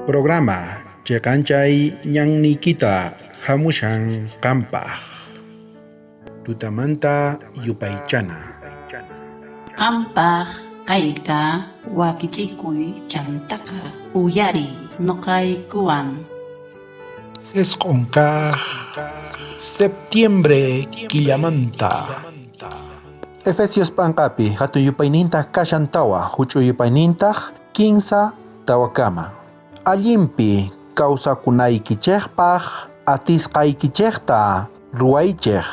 Programa cheqanchay ñanniykita hamushan qampaj. Tutamanta yupaychana. Qampaj kayka wakichikuy chantaqa uyariy noqaykuwan. 9 kaj septiembre killamanta. Efesios p'anqapi hatun yupaynintaj kashan 4, huch'uy yupaynintaj 3 kama. Allinpi kawsakunaykichejpaj atisqaykichejta ruwaychej.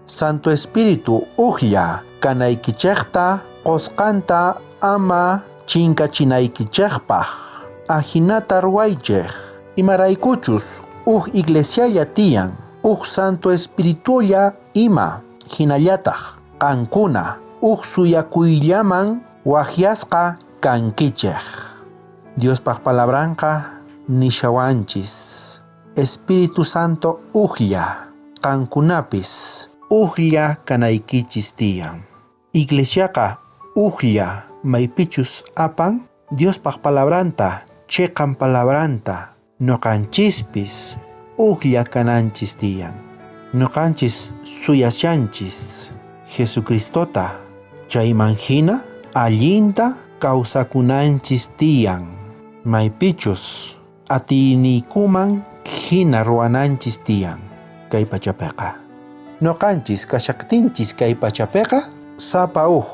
Santo Espíritu ujlla kanaykichejta qosqanta ama chinkachinaykichejpaj. Ajinata ruwaychej. Imaraykuchus uj iglesialla tiyan, uj Santo Espiritulla ima, hinallataj qankuna uj suyakuyllaman wajyasqa kankichej. Diospaj palabranqa nishawanchis. Espíritu Santo ujlla, qankunapis ujlla kanaykichis tiyan. Iglesiaqa ujlla maypichus apan Diospaj palabranta, cheqan palabranta, noqanchispis ujlla kananchis tiyan. Noqanchis suyashanchis Jesucristota, chayman hina allinta kawsakunanchis tiyan. Maypichus atiyniykuman hina ruwananchis tiyan kay pachapiqa. Noqanchis kashaqtinchis kay pachapiqa sapa uj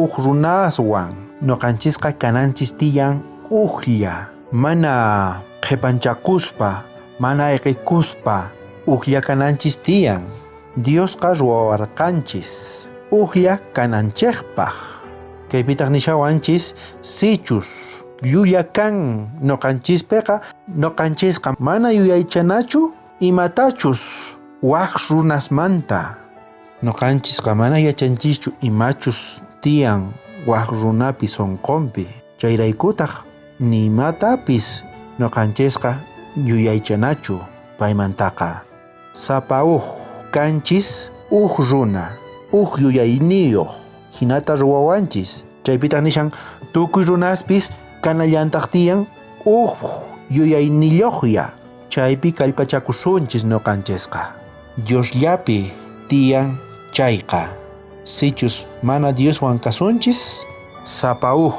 uj runaswan noqanchisqa kananchis tiyan ujlla, mana qhipanchakuspa, mana ayqikuspa ujlla kananchis tiyan. Diosqa ruwawarqanchis ujlla kananchejpaj. Kaypitaq nishawanchis sichus llulla kan noqanchispiqa, noqanchisqa mana yuyaychanachu imatachus waj runasmanta. Noqanchisqa mana yachanchischu imachus tiyan waj runapi sonqonpi. Chayraykutaq ni imatapis noqanchisqa yuyaychanachu paymantaqa. Sapa uj kanchis uj runa, uj yuyayniyoj hinata ruwawanchis. Chaypitaq nishan tukuy runaspis kanallantaq tiyan uj yuyayniyojlla. Chaypi kallpachakusunchis noqanchisqa. Diosllapi tiyan chayqa. Sichus mana Dioswan kasunchis, sapa uj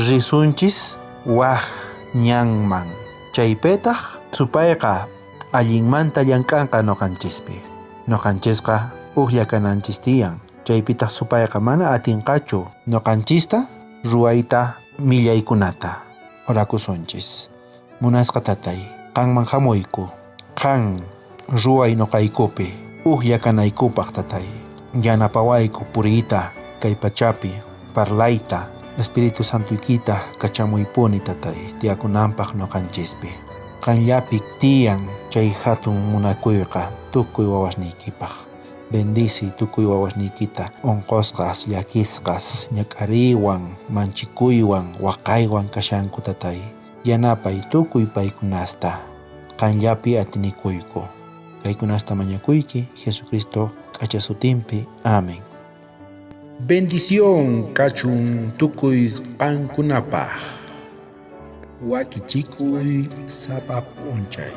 risunchis waj ñanman. Chaypitaq supayqa allinmanta llank'anqa noqanchispi. Noqanchisqa ujlla kananchis tiyan. Chaypitaq supayqa mana atinqachu noqanchista ruwayta millaykunata. Orakusunchis. Munasqa tatay, qanman hamuyku. Qan ruway noqaykupi ujlla kanaykupaj tatay. Yanapawayku puriyta kay pachapi, parlayta, Espíritu Santuykita kachamuypuni tatay, tiyakunanpaj noqanchispi. Qanllapi tiyan chay hatun munakuyqa tukuy wawasniykipaj. Bendici tukuy wawasniykita onqosqas, llakisqas, ñak'ariywan, manchikuywan, waqaywan kashanku tatay. Yanapay tukuy paykunasta. Qanllapi atinikuyku. Kaykunasta mañakuyki Jesucristo k'acha sutinpi. Amén. Bendición kachun tukuy qankunapaj. Wakichikuy sapa p'unchay.